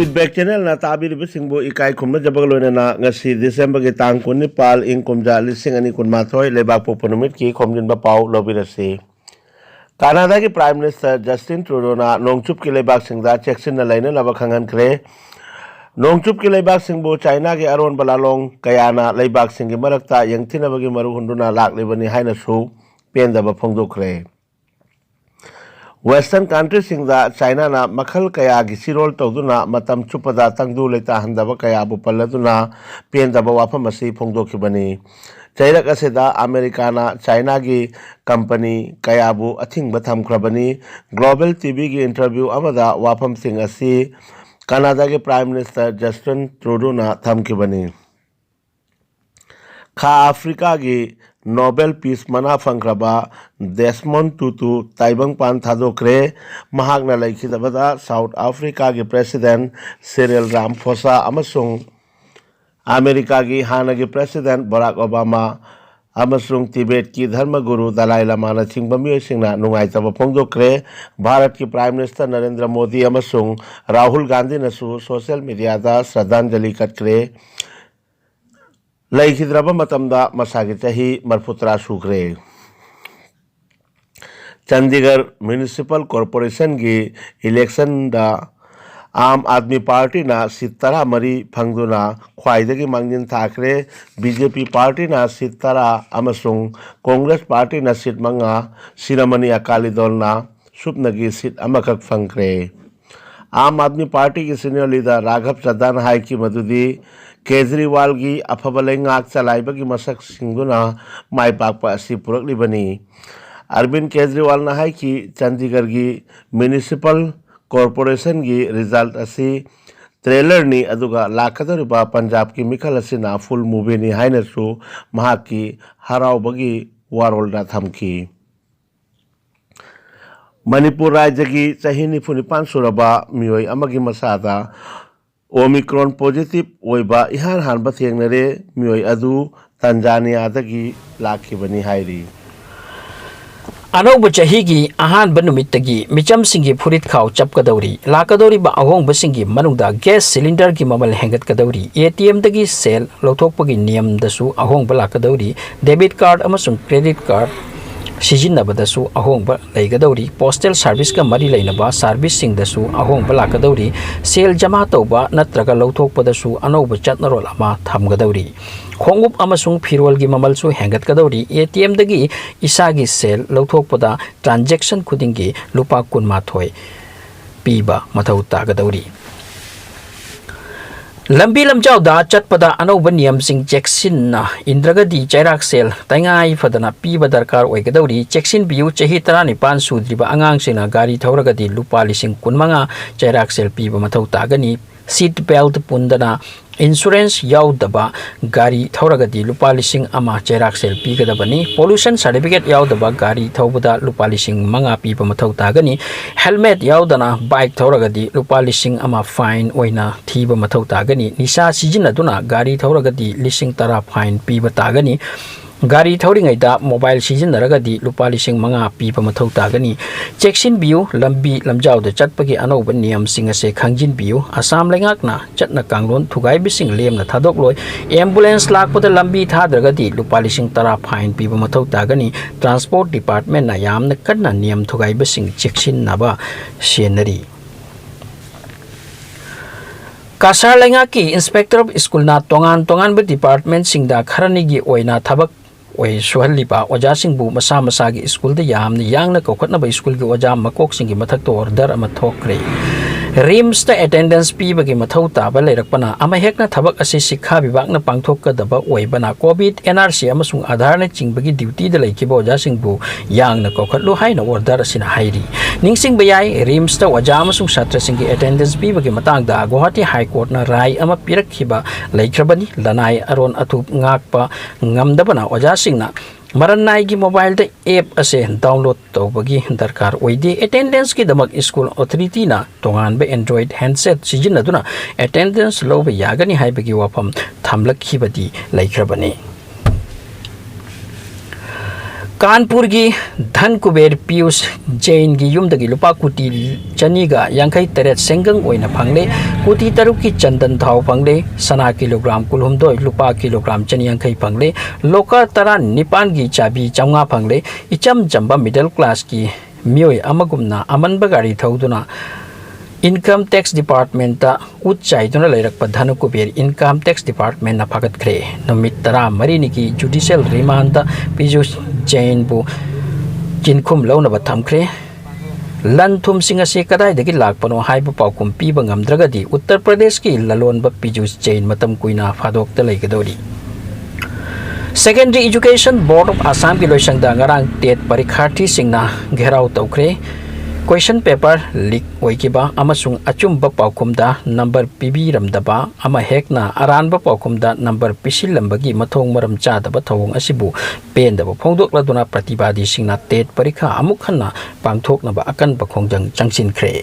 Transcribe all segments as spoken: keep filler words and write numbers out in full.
Feedback Channelꯅ ꯇꯥꯕꯤꯔꯤꯕꯁꯤꯡꯕꯨ ꯏꯀꯥꯏ ꯈꯨꯝꯅꯖꯕꯒ ꯂꯣꯏꯅꯅ ꯉꯁꯤ Decemberꯒꯤ ꯇꯥꯡ ꯀꯨꯟꯅꯤꯄꯥꯜ, ꯏꯪ ꯀꯨꯝꯖꯥ ꯂꯤꯁꯤꯡ ꯑꯅꯤ ꯀꯨꯟꯃꯥꯊꯣꯏ, ꯂꯩꯕꯥꯛ ꯄꯣꯛꯄ ꯅꯨꯃꯤꯠꯀꯤ ꯈꯣꯝꯖꯤꯟꯕ ꯄꯥꯎ ꯂꯧꯕꯤꯔꯁꯤ꯫ ꯀꯅꯥꯗꯥꯒꯤ Prime Minister Justin Trudeauꯅ ꯅꯣꯡꯆꯨꯞꯀꯤ ꯂꯩꯕꯥꯛꯁꯤꯡꯗ ꯆꯦꯛꯁꯤꯟꯅ ꯂꯩꯅꯅꯕ ꯈꯪꯍꯟꯈ꯭ꯔꯦ꯫ ꯅꯣꯡꯆꯨꯞꯀꯤ ꯂꯩꯕꯥꯛꯁꯤꯡꯕꯨ ꯆꯥꯏꯅꯥꯒꯤ ꯑꯔꯣꯟꯕ ꯂꯥꯂꯣꯡ ꯀꯌꯥꯅ ꯂꯩꯕꯥꯛꯁꯤꯡꯒꯤ ꯃꯔꯛꯇ ꯌꯦꯡꯊꯤꯅꯕꯒꯤ ꯃꯔꯨ ꯍꯨꯟꯗꯨꯅ ꯂꯥꯛꯂꯤꯕꯅꯤ ꯍꯥꯏꯅꯁꯨ ꯄꯦꯟꯗꯕ ꯐꯣꯡꯗꯣꯛꯈ꯭ꯔꯦ꯫ Western countryꯁꯤꯡꯗ ꯆꯥꯏꯅꯥꯅ ꯃꯈꯜ ꯀꯌꯥꯒꯤ ꯁꯤꯔꯣꯜ ꯇꯧꯗꯨꯅ ꯃꯇꯝ ꯆꯨꯞꯄꯗ ꯇꯪꯗꯨ ꯂꯩꯇꯥꯍꯟꯗꯕ ꯀꯌꯥꯕꯨ ꯄꯜꯂꯗꯨꯅ ꯄꯦꯟꯗꯕ ꯋꯥꯐꯝ ꯑꯁꯤ ꯐꯣꯡꯗꯣꯛꯈꯤꯕꯅꯤ꯫ ꯆꯩꯔꯛ ꯑꯁꯤꯗ ꯑꯃꯦꯔꯤꯀꯥꯅ ꯆꯥꯏꯅꯥꯒꯤ ꯀꯝꯄꯅꯤ ꯀꯌꯥꯕꯨ ꯑꯊꯤꯡꯕ ꯊꯝꯈ꯭ꯔꯕꯅꯤ꯫ Global TVꯒꯤ interview ꯑꯃꯗ ꯋꯥꯐꯝꯁꯤꯡ ꯑꯁꯤ ꯀꯅꯥꯗꯥꯒꯤ Prime Minister Justin Trudeauꯅ ꯊꯝꯈꯤꯕꯅꯤ꯫ ꯈꯥ ꯑꯐ꯭ꯔꯤꯀꯥꯒꯤ Nobel Peace ꯃꯅꯥ ꯐꯪꯈ꯭ꯔꯕ Desmond Tutu ꯇꯥꯏꯕꯪꯄꯥꯟ ꯊꯥꯗꯣꯛꯈ꯭ꯔꯦ꯫ ꯃꯍꯥꯛꯅ ꯂꯩꯈꯤꯗꯕꯗ South Africaꯒꯤ President Cyril Ramaphosa ꯑꯃꯁꯨꯡ ꯑꯃꯦꯔꯤꯀꯥꯒꯤ ꯍꯥꯟꯅꯒꯤ President Barack Obama ꯑꯃꯁꯨꯡ ꯇꯤꯕꯦꯠꯀꯤ ꯙꯔꯃꯒꯨꯔꯨ ꯗꯂꯥꯏ ꯂꯃꯥꯅꯆꯤꯡꯕ ꯃꯤꯑꯣꯏꯁꯤꯡꯅ ꯅꯨꯡꯉꯥꯏꯇꯕ ꯐꯣꯡꯗꯣꯛꯈ꯭ꯔꯦ꯫ ꯚꯥꯔꯠꯀꯤ Prime Minister ꯅꯔꯦꯟꯗ꯭ꯔ ꯃꯣꯗꯤ ꯑꯃꯁꯨꯡ ꯔꯥꯍꯨꯜ ꯒꯥꯟꯙꯤꯅꯁꯨ social mediaꯗ ꯁ꯭ꯔꯗꯥꯟꯖꯂꯤ ꯀꯠꯈ꯭ꯔꯦ꯫ ꯂꯩꯈꯤꯗ꯭ꯔꯕ ꯃꯇꯝꯗ ꯃꯁꯥꯒꯤ ꯆꯍꯤ ꯃꯔꯤꯐꯨꯇꯔꯥ ꯁꯨꯈ꯭ꯔꯦ꯫ ꯆꯟꯗꯤꯒꯔ Municipal Corporationꯒꯤ electionꯗ ꯑꯥꯝ ꯑꯥꯗꯃꯤ ꯄꯥꯔꯇꯤꯅ seat ꯇꯔꯥꯃꯔꯤ ꯐꯪꯗꯨꯅ ꯈ꯭ꯋꯥꯏꯗꯒꯤ ꯃꯥꯡꯖꯤꯟ ꯊꯥꯈ꯭ꯔꯦ꯫ BJP ꯄꯥꯔꯇꯤꯅ seat ꯇꯔꯥ ꯑꯃꯁꯨꯡ Congress ꯄꯥꯔꯇꯤꯅ seat ꯃꯉꯥ, ꯁꯤꯔꯣꯃꯅꯤ ꯑꯀꯥꯂꯤ ꯗꯜꯅ ꯁꯨꯞꯅꯒꯤ seat ꯑꯃꯈꯛ ꯐꯪꯈ꯭ꯔꯦ꯫ ꯑꯥꯝ ꯑꯥꯗꯃꯤ ꯄꯥꯔꯇꯤꯒꯤ senior leader ꯔꯥꯘꯕ ꯆꯗꯥꯅ ꯍꯥꯏꯈꯤ ꯃꯗꯨꯗꯤ ꯀꯦꯖꯔꯤꯋꯥꯜꯒꯤ ꯑꯐꯕ ꯂꯩꯉꯥꯛ ꯆꯂꯥꯏꯕꯒꯤ ꯃꯁꯛꯁꯤꯡꯗꯨꯅ ꯃꯥꯏ ꯄꯥꯛꯄ ꯑꯁꯤ ꯄꯨꯔꯛꯂꯤꯕꯅꯤ꯫ ꯑꯔꯕꯤꯟ ꯀꯦꯖꯔꯤꯋꯥꯜꯅ ꯍꯥꯏꯈꯤ, ꯆꯟꯗꯤꯒꯔꯒꯤ Municipal Corporationꯒꯤ result ꯑꯁꯤ trailerꯅꯤ, ꯑꯗꯨꯒ ꯂꯥꯛꯀꯗꯧꯔꯤꯕ ꯄꯟꯖꯥꯕꯀꯤ ꯃꯤꯈꯜ ꯑꯁꯤꯅ full movieꯅꯤ ꯍꯥꯏꯅꯁꯨ ꯃꯍꯥꯛꯀꯤ ꯍꯔꯥꯎꯕꯒꯤ ꯋꯥꯔꯣꯜꯗ ꯊꯝꯈꯤ꯫ ꯃꯅꯤꯄꯨꯔ ꯔꯥꯖ꯭ꯌꯒꯤ ꯆꯍꯤ ꯅꯤꯐꯨ ꯅꯤꯄꯥꯟ ꯁꯨꯔꯕ ꯃꯤꯑꯣꯏ ꯑꯃꯒꯤ ꯃꯁꯥꯗ Omicron positive ꯑꯣꯏꯕ ꯏꯍꯥꯟ ꯍꯥꯟꯕ ꯊꯦꯡꯅꯔꯦ꯫ ꯃꯤꯑꯣꯏ ꯑꯗꯨ ꯇꯟꯖꯥꯅꯤꯌꯥꯗꯒꯤ ꯂꯥꯛꯈꯤꯕꯅꯤ ꯍꯥꯏꯔꯤ꯫ ꯑꯅꯧꯕ ꯆꯍꯤꯒꯤ ꯑꯍꯥꯟꯕ ꯅꯨꯃꯤꯠꯇꯒꯤ ꯃꯤꯆꯝꯁꯤꯡꯒꯤ ꯐꯨꯔꯤꯠ ꯈꯥꯎ ꯆꯞꯀꯗꯧꯔꯤ꯫ ꯂꯥꯛꯀꯗꯧꯔꯤꯕ ꯑꯍꯣꯡꯕꯁꯤꯡꯒꯤ ꯃꯅꯨꯡꯗ gas cylinder ꯒꯤ ꯃꯃꯜ ꯍꯦꯟꯒꯠꯀꯗꯧꯔꯤ꯫ ATM ꯗꯒꯤ ꯁꯦꯜ ꯂꯧꯊꯣꯛꯄꯒꯤ ꯅꯤꯌꯝꯗꯁꯨ ꯑꯍꯣꯡꯕ ꯂꯥꯛꯀꯗꯧꯔꯤ꯫ Debit card ꯑꯃꯁꯨꯡ credit card ꯁꯤꯖꯤꯟꯅꯕꯗꯁꯨ ꯑꯍꯣꯡꯕ ꯂꯩꯒꯗꯧꯔꯤ꯫ Postal service ꯀ ꯃꯔꯤ ꯂꯩꯅꯕ service ꯁꯤꯡꯗꯁꯨ ꯑꯍꯣꯡꯕ ꯂꯥꯛꯀꯗꯧꯔꯤ꯫ ꯁꯦꯜ ꯖꯃꯥ ꯇꯧꯕ ꯅꯠꯇ꯭ꯔꯒ ꯂꯧꯊꯣꯛꯄꯗꯁꯨ ꯑꯅꯧꯕ ꯆꯠꯅꯔꯣꯜ ꯑꯃ ꯊꯝꯒꯗꯧꯔꯤ꯫ ꯈꯣꯡꯎꯞ ꯑꯃꯁꯨꯡ ꯐꯤꯔꯣꯜꯒꯤ ꯃꯃꯜꯁꯨ ꯍꯦꯟꯒꯠꯀꯗꯧꯔꯤ꯫ ATM ꯗꯒꯤ ꯏꯁꯥꯒꯤ ꯁꯦꯜ ꯂꯧꯊꯣꯛꯄꯗ transaction ꯈꯨꯗꯤꯡꯒꯤ ꯂꯨꯄꯥ ꯀꯨꯟꯃꯥꯊꯣꯏ ꯄꯤꯕ ꯃꯊꯧ ꯇꯥꯒꯗꯧꯔꯤ꯫ ꯂꯝꯕꯤ ꯂꯝꯖꯥꯎꯗ ꯆꯠꯄꯗ ꯑꯅꯧꯕ ꯅꯤꯌꯝꯁꯤꯡ ꯆꯦꯛꯁꯤꯟꯅ ꯏꯟꯗ꯭ꯔꯒꯗꯤ ꯆꯩꯔꯥꯛ ꯁꯦꯜ ꯇꯉꯥꯏ ꯐꯗꯅ ꯄꯤꯕ ꯗꯔꯀꯥꯔ ꯑꯣꯏꯒꯗꯧꯔꯤ꯫ ꯆꯦꯛꯁꯤꯟꯕꯤꯌꯨ, ꯆꯍꯤ ꯇꯔꯥꯅꯤꯄꯥꯟ ꯁꯨꯗ꯭ꯔꯤꯕ ꯑꯉꯥꯡꯁꯤꯡꯅ ꯒꯥꯔꯤ ꯊꯧꯔꯒꯗꯤ ꯂꯨꯄꯥ ꯂꯤꯁꯤꯡ ꯀꯨꯟꯃꯉꯥ ꯆꯩꯔꯥꯛ ꯁꯦꯜ ꯄꯤꯕ ꯃꯊꯧ ꯇꯥꯒꯅꯤ꯫ Seat belt ꯄꯨꯟꯗꯅ insurance ꯌꯥꯎꯗꯕ ꯒꯥꯔꯤ ꯊꯧꯔꯒꯗꯤ ꯂꯨꯄꯥ ꯂꯤꯁꯤꯡ ꯑꯃ ꯆꯩꯔꯥꯛ ꯁꯦꯜ ꯄꯤꯒꯗꯕꯅꯤ꯫ Pollution certificate ꯌꯥꯎꯗꯕ ꯒꯥꯔꯤ ꯊꯧꯕꯗ ꯂꯨꯄꯥ ꯂꯤꯁꯤꯡ ꯃꯉꯥ ꯄꯤꯕ ꯃꯊꯧ ꯇꯥꯒꯅꯤ꯫ Helmet ꯌꯥꯎꯗꯅ bike ꯊꯧꯔꯒꯗꯤ ꯂꯨꯄꯥ ꯂꯤꯁꯤꯡ ꯑꯃ fine ꯑꯣꯏꯅ ꯊꯤꯕ ꯃꯊꯧ ꯇꯥꯒꯅꯤ꯫ ꯅꯤꯁꯥ ꯁꯤꯖꯤꯟꯅꯗꯨꯅ ꯒꯥꯔꯤ ꯊꯧꯔꯒꯗꯤ ꯂꯤꯁꯤꯡ ꯇꯔꯥ fine ꯄꯤꯕ ꯇꯥꯒꯅꯤ꯫ ꯒꯥꯔꯤ ꯊꯧꯔꯤꯉꯩꯗ mobile ꯁꯤꯖꯤꯟꯅꯔꯒꯗꯤ ꯂꯨꯄꯥ ꯂꯤꯁꯤꯡ ꯃꯉꯥ ꯄꯤꯕ ꯃꯊꯧ ꯇꯥꯒꯅꯤ꯫ ꯆꯦꯛꯁꯤꯟꯕꯤꯌꯨ, ꯂꯝꯕꯤ ꯂꯝꯖꯥꯎꯗ ꯆꯠꯄꯒꯤ ꯑꯅꯧꯕ ꯅꯤꯌꯝꯁꯤꯡ ꯑꯁꯦ ꯈꯪꯖꯤꯟꯕꯤꯌꯨ꯫ ꯑꯁꯥꯝ ꯂꯩꯉꯥꯛꯅ ꯆꯠꯅ ꯀꯥꯡꯂꯣꯟ ꯊꯨꯒꯥꯏꯕꯁꯤꯡ ꯂꯦꯝꯅ ꯊꯥꯗꯣꯛꯂꯣꯏ꯫ Ambulance ꯂꯥꯛꯄꯗ ꯂꯝꯕꯤ ꯊꯥꯗ꯭ꯔꯒꯗꯤ ꯂꯨꯄꯥ ꯂꯤꯁꯤꯡ ꯇꯔꯥ fine ꯄꯤꯕ ꯃꯊꯧ ꯇꯥꯒꯅꯤ꯫ Transport department ꯅ ꯌꯥꯝꯅ ꯀꯟꯅ ꯅꯤꯌꯝ ꯊꯨꯒꯥꯏꯕꯁꯤꯡ ꯆꯦꯛꯁꯤꯟꯅꯕ ꯁꯦꯟꯅꯔꯤ꯫ ꯀꯁꯥꯔ ꯂꯩꯉꯥꯛꯀꯤ Inspector of School ꯅ ꯇꯣꯉꯥꯟ ꯇꯣꯉꯥꯟꯕ department ꯁꯤꯡꯗ ꯈꯔꯅꯤꯒꯤ ꯑꯣꯏꯅ ꯊꯕꯛ ꯑꯣꯏ ꯁꯨꯍꯜꯂꯤꯕ ꯑꯣꯖꯥꯁꯤꯡꯕꯨ ꯃꯁꯥ ꯃꯁꯥꯒꯤ school ꯗ ꯌꯥꯝꯅ ꯌꯥꯡꯅ ꯀꯧꯈꯠꯅꯕ school ꯒꯤ ꯑꯣꯖꯥ ꯃꯀꯣꯛꯁꯤꯡꯒꯤ ꯃꯊꯛꯇ order ꯑꯃ ꯊꯣꯛꯈ꯭ꯔꯦ꯫ RIMS ꯇ attendance ꯄꯤꯕꯒꯤ ꯃꯊꯧ ꯇꯥꯕ ꯂꯩꯔꯛꯄꯅ ꯑꯃꯍꯦꯛꯅ ꯊꯕꯛ ꯑꯁꯤ ꯁꯤꯈꯥ ꯕꯤꯚꯥꯒꯅ ꯄꯥꯡꯊꯣꯛꯀꯗꯕ ꯑꯣꯏꯕꯅ COVID, NRC ꯑꯃꯁꯨꯡ ꯑꯥꯙꯥꯔꯅ ꯆꯤꯡꯕꯒꯤ duty ꯗ ꯂꯩꯈꯤꯕ ꯑꯣꯖꯥꯁꯤꯡꯕꯨ ꯌꯥꯡꯅ ꯀꯧꯈꯠꯂꯨ ꯍꯥꯏꯅ order ꯑꯁꯤꯅ ꯍꯥꯏꯔꯤ꯫ ꯅꯤꯡꯁꯤꯡꯕ ꯌꯥꯏ, RIMS ꯇ ꯑꯣꯖꯥ ꯑꯃꯁꯨꯡ ꯁꯥꯇ꯭ꯔꯁꯤꯡꯒꯤ attendance ꯄꯤꯕꯒꯤ ꯃꯇꯥꯡꯗ ꯒꯨꯋꯥꯍꯥꯇꯤ High Court ꯅ ꯔꯥꯏ ꯑꯃ ꯄꯤꯔꯛꯈꯤꯕ ꯂꯩꯈ꯭ꯔꯕꯅꯤ꯫ ꯂꯅꯥꯏ ꯑꯔꯣꯟ ꯑꯊꯨꯞ ꯉꯥꯛꯄ ꯉꯝꯗꯕꯅ ꯑꯣꯖꯥꯁꯤꯡꯅ ꯃꯔꯟ ꯅꯥꯏꯒꯤ mobile ꯗ app ꯑꯁꯦ download ꯇꯧꯕꯒꯤ ꯗꯔꯀꯥꯔ ꯑꯣꯏꯗꯦ꯫ Attendance ꯀꯤꯗꯃꯛ school authority ꯅ ꯇꯣꯉꯥꯟꯕ Android handset ꯁꯤꯖꯤꯟꯅꯗꯨꯅ attendance ꯂꯧꯕ ꯌꯥꯒꯅꯤ ꯍꯥꯏꯕꯒꯤ ꯋꯥꯐꯝ ꯊꯝꯂꯛꯈꯤꯕꯗꯤ ꯂꯩꯈ꯭ꯔꯕꯅꯤ꯫ ꯀꯥꯟꯄꯨꯔꯒꯤ ꯙꯟ ꯀꯨꯕꯦꯔ ꯄꯤꯌꯨꯁ ꯖꯩꯟꯒꯤ ꯌꯨꯝꯗꯒꯤ ꯂꯨꯄꯥ ꯀꯣꯇꯤ ꯆꯅꯤꯒ ꯌꯥꯡꯈꯩ ꯇꯔꯦꯠ ꯁꯦꯟꯒꯪ ꯑꯣꯏꯅ ꯐꯪꯂꯦ, ꯀꯣꯇꯤ ꯇꯔꯨꯛꯀꯤ ꯆꯟꯗꯟ ꯊꯥꯎ ꯐꯪꯂꯦ, ꯁꯅꯥ ꯀꯤꯂꯣꯒ꯭ꯔꯥꯝ ꯀꯨꯟꯍꯨꯝꯗꯣꯏ, ꯂꯨꯄꯥ ꯀꯤꯂꯣꯒ꯭ꯔꯥꯝ ꯆꯅꯤ ꯌꯥꯡꯈꯩ ꯐꯪꯂꯦ, ꯂꯣꯀꯔ ꯇꯔꯥꯅꯤꯄꯥꯟꯒꯤ ꯆꯥꯕꯤ ꯆꯥꯝꯃꯉꯥ ꯐꯪꯂꯦ꯫ ꯏꯆꯝ ꯆꯝꯕ ꯃꯤꯗꯜ ꯀ꯭ꯂꯥꯁꯀꯤ ꯃꯤꯑꯣꯏ ꯑꯃꯒꯨꯝꯅ ꯑꯃꯟꯕ ꯒꯥꯔꯤ ꯊꯧꯗꯨꯅ ꯏꯟꯀꯝ ꯇꯦꯛꯁ ꯗꯤꯄꯥꯔꯠꯃꯦꯟꯇ ꯎꯠ ꯆꯥꯏꯗꯨꯅ ꯂꯩꯔꯛꯄ ꯙꯅꯨ ꯀꯨꯕꯦꯔ ꯏꯟꯀꯝ ꯇꯦꯛꯁ ꯗꯤꯄꯥꯔꯠꯃꯦꯟꯅ ꯐꯥꯒꯠꯈ꯭ꯔꯦ꯫ ꯅꯨꯃꯤꯠ ꯇꯔꯥꯃꯔꯤꯅꯤꯒꯤ ꯖꯨꯗꯤꯁꯤꯌꯦꯜ ꯔꯤꯃꯥꯟꯗ ꯄꯤꯌꯨꯁ ꯖꯩꯟꯕꯨ ꯆꯤꯟꯈꯨꯝ ꯂꯧꯅꯕ ꯊꯝꯈ꯭ꯔꯦ꯫ ꯂꯟ ꯊꯨꯝꯁꯤꯡ ꯑꯁꯤ ꯀꯗꯥꯏꯗꯒꯤ ꯂꯥꯛꯄꯅꯣ ꯍꯥꯏꯕ ꯄꯥꯎꯈꯨꯝ ꯄꯤꯕ ꯉꯝꯗ꯭ꯔꯒꯗꯤ ꯎꯠꯇꯔ ꯄ꯭ꯔꯗꯦꯁꯀꯤ ꯂꯂꯣꯟꯕ ꯄꯤꯌꯨꯁ ꯖꯩꯟ ꯃꯇꯝ ꯀꯨꯏꯅ ꯐꯥꯗꯣꯛꯇ ꯂꯩꯒꯗꯧꯔꯤ꯫ Secondary Education Board of Assamꯒꯤ ꯂꯣꯏꯁꯪꯗ ꯉꯔꯥꯡ ꯇꯦꯠ ꯄꯔꯤꯈꯥꯔꯊꯤꯁꯤꯡꯅ ꯘꯦꯔꯥꯎ ꯇꯧꯈ꯭ꯔꯦ꯫ ꯀꯣꯏꯁꯟ ꯄꯦꯄꯔ ꯂꯤꯛ ꯑꯣꯏꯈꯤꯕ ꯑꯃꯁꯨꯡ ꯑꯆꯨꯝꯕ ꯄꯥꯎꯈꯨꯝꯗ ꯅꯝꯕꯔ ꯄꯤꯕꯤꯔꯝꯗꯕ ꯑꯃ ꯍꯦꯛꯅ ꯑꯔꯥꯟꯕ ꯄꯥꯎꯈꯨꯝꯗ ꯅꯝꯕꯔ ꯄꯤꯁꯤꯜꯂꯝꯕꯒꯤ ꯃꯊꯣꯡ ꯃꯔꯝ ꯆꯥꯗꯕ ꯊꯧꯑꯣꯡ ꯑꯁꯤꯕꯨ ꯄꯦꯟꯗꯕ ꯐꯣꯡꯗꯣꯛꯂꯗꯨꯅ ꯄ꯭ꯔꯇꯤꯕꯥꯗꯤꯁꯤꯡꯅ ꯇꯦꯠ ꯄꯔꯤꯈꯥ ꯑꯃꯨꯛ ꯍꯟꯅ ꯄꯥꯡꯊꯣꯛꯅꯕ ꯑꯀꯟꯕ ꯈꯣꯡꯖꯪ ꯆꯪꯁꯤꯟꯈ꯭ꯔꯦ꯫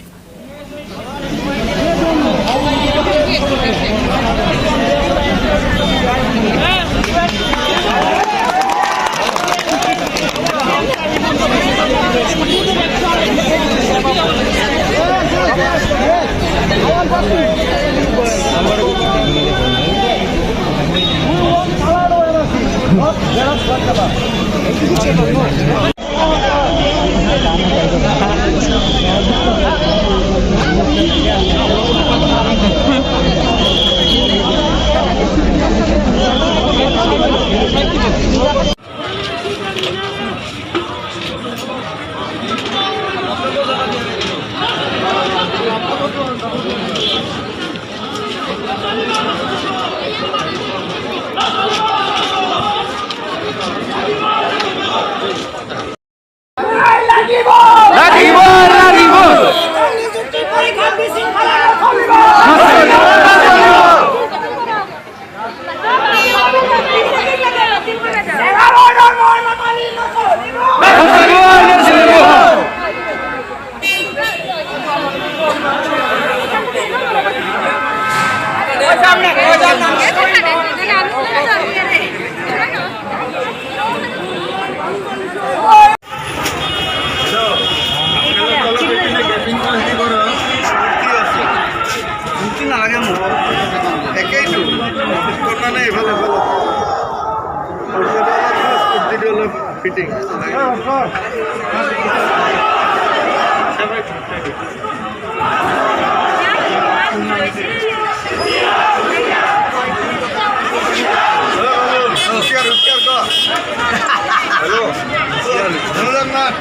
नहीं, ভালো, ভালো। ওর সাথে আবার first দিকে হলো fitting। Hello, hello, হুঁশিয়ার, হুঁশিয়ার কর। Hello, হুঁশিয়ার। ধন্যবাদ।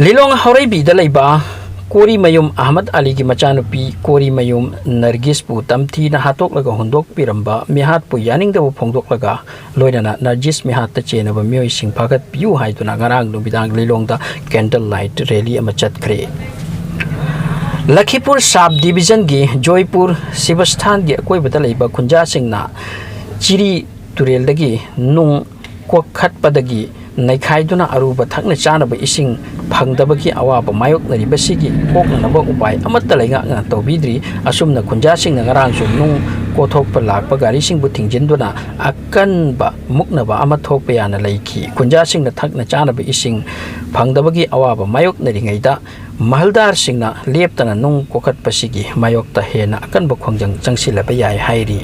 ꯂꯤꯂꯣꯡ ꯍꯥꯎꯔꯩꯕꯤꯗ ꯂꯩꯕ ꯀꯣꯔꯤꯃꯌꯨꯝ ꯑꯍꯃꯗ ꯑꯂꯤꯒꯤ ꯃꯆꯥꯅꯨꯄꯤ ꯀꯣꯔꯤꯃꯌꯨꯝ ꯅꯔꯒꯤꯁꯄꯨ ꯇꯝꯊꯤꯅ ꯍꯥꯠꯇꯣꯛꯂꯒ ꯍꯨꯟꯗꯣꯛꯄꯤꯔꯝꯕ ꯃꯤꯍꯥꯠꯄꯨ ꯌꯥꯅꯤꯡꯗꯕ ꯐꯣꯡꯗꯣꯛꯂꯒ ꯂꯣꯏꯅꯅ ꯅꯔꯖꯤꯁ ꯃꯤꯍꯥꯠꯇ ꯆꯦꯟꯅꯕ ꯃꯤꯑꯣꯏꯁꯤꯡ ꯐꯥꯒꯠꯄꯤꯌꯨ ꯍꯥꯏꯗꯨꯅ ꯉꯔꯥꯡ ꯅꯨꯃꯤꯗꯥꯡ ꯂꯤꯂꯣꯡꯗ candle light rally ꯑꯃ ꯆꯠꯈ꯭ꯔꯦ꯫ ꯂꯈꯤꯄꯨꯔ sub divisionꯒꯤ ꯖꯣꯏꯄꯨꯔ ꯁꯤꯕꯁꯊꯥꯟꯒꯤ ꯑꯀꯣꯏꯕꯗ ꯂꯩꯕ ꯈꯨꯟꯖꯥꯁꯤꯡꯅ ꯆꯤꯔꯤ ꯇꯨꯔꯦꯜꯗꯒꯤ ꯅꯨꯡ ꯀꯣꯛꯈꯠꯄꯗꯒꯤ ꯅꯩꯈꯥꯏꯗꯨꯅ ꯑꯔꯨꯕ ꯊꯛꯅ ꯆꯥꯅꯕ ꯏꯁꯤꯡ ꯐꯪꯗꯕꯒꯤ ꯑꯋꯥꯕ ꯃꯥꯌꯣꯛꯅꯔꯤꯕꯁꯤꯒꯤ ꯀꯣꯛꯅꯅꯕ ꯎꯄꯥꯏ ꯑꯃꯠꯇ ꯂꯩꯉꯥꯛꯅ ꯇꯧꯕꯤꯗ꯭ꯔꯤ꯫ ꯑꯁꯨꯝꯅ ꯈꯨꯟꯖꯥꯁꯤꯡꯅ ꯉꯔꯥꯡꯁꯨ ꯅꯨꯡ ꯀꯣꯊꯣꯛꯄ ꯂꯥꯛꯄ ꯒꯥꯔꯤꯁꯤꯡꯕꯨ ꯊꯤꯡꯖꯤꯟꯗꯨꯅ ꯑꯀꯟꯕ ꯃꯨꯛꯅꯕ ꯑꯃ ꯊꯣꯛꯄ ꯌꯥꯅ ꯂꯩꯈꯤ꯫ ꯈꯨꯟꯖꯥꯁꯤꯡꯅ ꯊꯛꯅ ꯆꯥꯅꯕ ꯏꯁꯤꯡ ꯐꯪꯗꯕꯒꯤ ꯑꯋꯥꯕ ꯃꯥꯌꯣꯛꯅꯔꯤꯉꯩꯗ ꯃꯍꯜꯗꯥꯔꯁꯤꯡꯅ ꯂꯦꯞꯇꯅ ꯅꯨꯡ ꯀꯣꯛꯈꯠꯄꯁꯤꯒꯤ ꯃꯥꯌꯣꯛꯇ ꯍꯦꯟꯅ ꯑꯀꯟꯕ ꯈꯣꯡꯖꯪ ꯆꯪꯁꯤꯜꯂꯕ ꯌꯥꯏ ꯍꯥꯏꯔꯤ꯫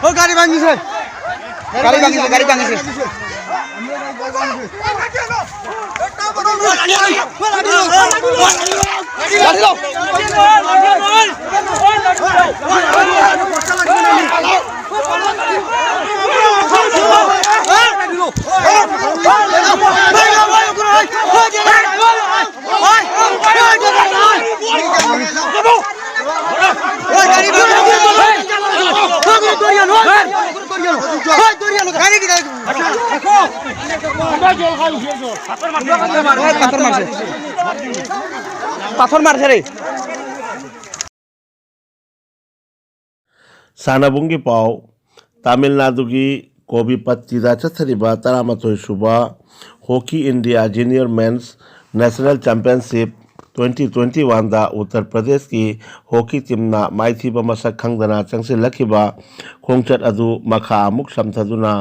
ও, গাড়ি ভাঙিছে। গাড়ি ভাঙিছে, গাড়ি ভাঙিছে। গাড়ি লও। পাথর মারছে। পাথর মারছে রে। ꯁꯥꯟꯅꯕꯨꯡꯒꯤ ꯄꯥꯎ꯫ ꯇꯥꯃꯤꯜ ꯅꯥꯗꯨꯒꯤ ꯀꯣꯕꯤꯄꯠꯇꯤꯗ ꯆꯠꯊꯔꯤꯕ ꯇꯔꯥꯃꯥꯊꯣꯏ ꯁꯨꯕ hockey India junior men's national championship twenty twenty ꯋꯥꯟꯗ ꯎꯠꯇꯔ ꯄ꯭ꯔꯗꯦꯁꯀꯤ ꯍꯣꯀꯤ ꯇꯤꯝꯅ ꯃꯥꯏꯊꯤꯕ ꯃꯁꯛ ꯈꯪꯗꯅ ꯆꯪꯁꯤꯜꯂꯛꯈꯤꯕ ꯈꯣꯡꯆꯠ ꯑꯗꯨ ꯃꯈꯥ ꯑꯃꯨꯛ ꯁꯝꯊꯗꯨꯅ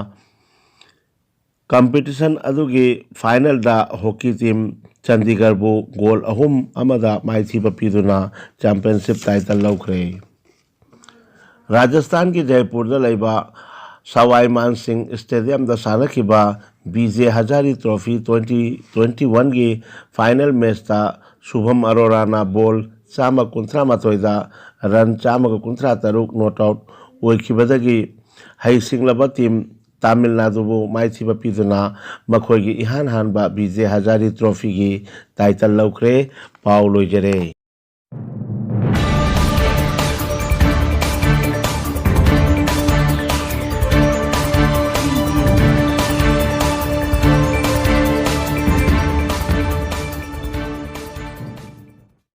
ꯀꯝꯄꯤꯇꯤꯁꯟ ꯑꯗꯨꯒꯤ ꯐꯥꯏꯅꯦꯜꯗ ꯍꯣꯀꯤ ꯇꯤꯝ ꯆꯟꯗꯤꯒꯔꯕꯨ ꯒꯣꯜ ꯑꯍꯨꯝ ꯑꯃꯗ ꯃꯥꯏꯊꯤꯕ ꯄꯤꯗꯨꯅ ꯆꯦꯝꯄꯤꯌꯟꯁꯤꯞ ꯇꯥꯏꯇꯜ ꯂꯧꯈ꯭ꯔꯦ꯫ ꯔꯥꯖꯁꯊꯥꯟꯒꯤ ꯖꯩꯄꯨꯔꯗ ꯂꯩꯕ ꯁꯋꯥꯏ ꯃꯥꯟ ꯁꯤꯡ ꯁ꯭ꯇꯦꯗꯤꯌꯝꯗ ꯁꯥꯟꯅꯈꯤꯕ B J Hazari trophy twenty twenty ꯋꯥꯟꯒꯤ ꯐꯥꯏꯅꯦꯜ ꯃꯦꯆꯇ ꯁꯨꯚꯝ ꯑꯔꯣꯔꯥꯅ ꯕꯣꯜ ꯆꯥꯝꯃ ꯀꯨꯟꯊ꯭ꯔꯥ ꯃꯥꯊꯣꯏꯗ ꯔꯟ ꯆꯥꯝꯃꯒ ꯀꯨꯟꯊ꯭ꯔꯥ ꯇꯔꯨꯛ ꯅꯣꯠ ꯑꯥꯎꯠ ꯑꯣꯏꯈꯤꯕꯗꯒꯤ ꯍꯩꯁꯤꯡꯂꯕ ꯇꯤꯝ ꯇꯥꯃꯤꯜ ꯅꯥꯗꯨꯕꯨ ꯃꯥꯏꯊꯤꯕ ꯄꯤꯗꯨꯅ ꯃꯈꯣꯏꯒꯤ ꯏꯍꯥꯟ ꯍꯥꯟꯕ ꯕꯤ ꯖꯦ ꯍꯖꯥꯔꯤ ꯇ꯭ꯔꯣꯐꯤꯒꯤ ꯇꯥꯏꯇꯜ ꯂꯧꯈ꯭ꯔꯦ꯫ ꯄꯥꯎ ꯂꯣꯏꯖꯔꯦ꯫